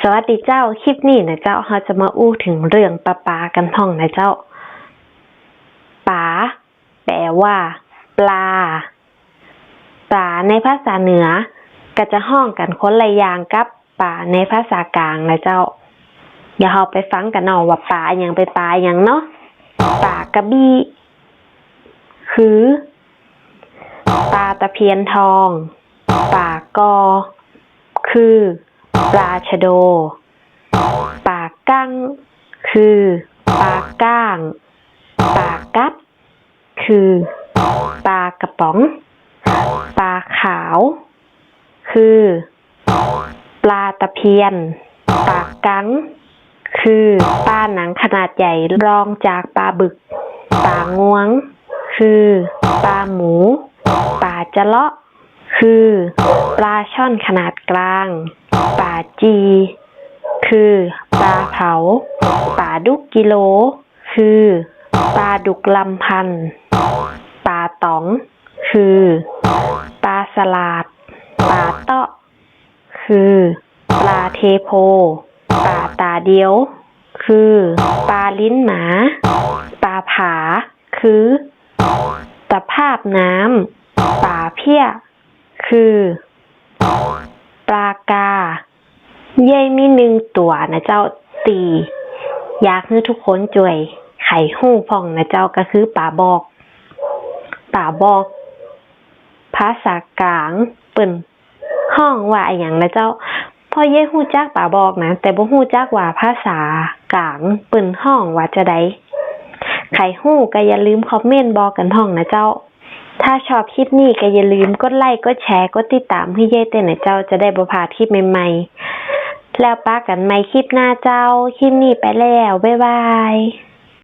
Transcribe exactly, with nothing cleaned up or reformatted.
สวัสดีเจ้า คลิปนี้นะเจ้า เฮาจะมาอู้เถิงเรื่องป๋าๆ กั๋นพ่องนะเจ้า ป๋า แปลว่า ปลา ป๋าในภาษาเหนือ ก็จะฮ้องกั๋นคนละอย่างกับป๋าในภาษากลางนะเจ้า เดี๋ยวเฮาไปฟังกั๋นเนาะว่าป๋าอะหยังเป๋นป๋าอะหยังเนาะ ป๋ากระบี้ คือ ปลาตะเพียนทอง ป๋ากอ คือ ปลาชะโด ป๋ากั้ง คือ ปลาก้าง ป๋ากั๊บ คือ ปลากระป๋อง ป๋าขาว คือ ปลาตะเพียน ป๋ากัง คือ ปลาหนังขนาดใหญ่ รองจากป๋าบึก ป๋างวง คือ ปลาหมู ป๋าจะเลาะ คือ ปลาช่อนขนาดกลาง ป๋าจี คือ ปลาเผา ป๋าดุกกิโล คือ ปลาดุกลำพัน ป๋าต๋อง คือ ปลาสลาด ป๋าเต๊าะ คือ ปลาเทโพ ป๋าต๋าเดียว คือ ปลาลิ้นหมา ป๋าผา คือ ตะภาพน้ำ ป๋าเพี้ย คือ ปลากา เย้ยมีนึ่งตั๋วนะเจ้า ตี้อยากหื้อทุกคนจ้วยไขฮู้พ่องนะเจ้า ก็คือป๋าบอก ป๋าบอก ภาษากลางเปิ้นฮ้องว่าอะหยังนะเจ้า เพราะเย้ยฮู้จักป๋าบอกนะ แต่บ่ฮู้จักว่าภาษากลางเปิ้นฮ้องว่าจาใด ไขฮู้ก็อย่าลืมคอมเมนต์บอกกั๋นพ่องนะเจ้า ถ้าชอบคลิปนี้ก็อย่าลืมกดไลก์ กดแชร์ กดติดต๋ามหื้อเย้ยตวยนะเจ้า จะได้บ่พลาดคลิปใหม่ๆ แล้วปะกั๋นใหม่คลิปหน้าเจ้า คลิปนี้ไปแล้ว บ๊ายบาย